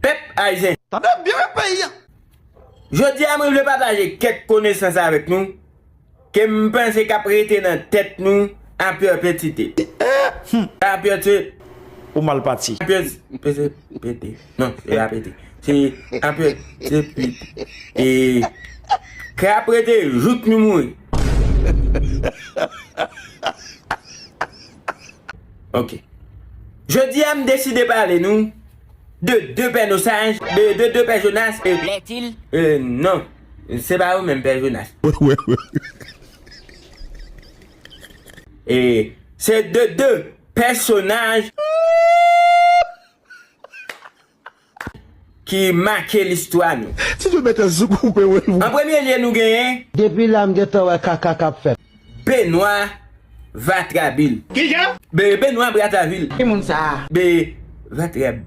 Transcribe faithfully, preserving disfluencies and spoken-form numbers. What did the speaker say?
Pèp ayisyen. Tande byen, peyi a. Jodi a, mwen vle pataje kèk konesans avèk nou ke m panse k ap rete nan tèt nou a pèpetite. A pèpetite. Ou mal pati. A pèpetite. Non, se pa pete. Se a pèpetite. E k ap rete jouk nou mouri. Ok. Jodi a, m deside pale nou de de pèsonaj, de, de, de pèsonaj, e, Lètil? E, non, se pa yo menm pèsonaj. E, se de, de pèsonaj ki make listwa nou. Si Dye mete sou koupe, wi. An premye lye, nou genyen Depi la, m gentan wè kaka k ap fèt. Benoît Vatrabil. Kijan? Be, Benoît Bratrabil. Ki moun sa a? Be, Vatrabil.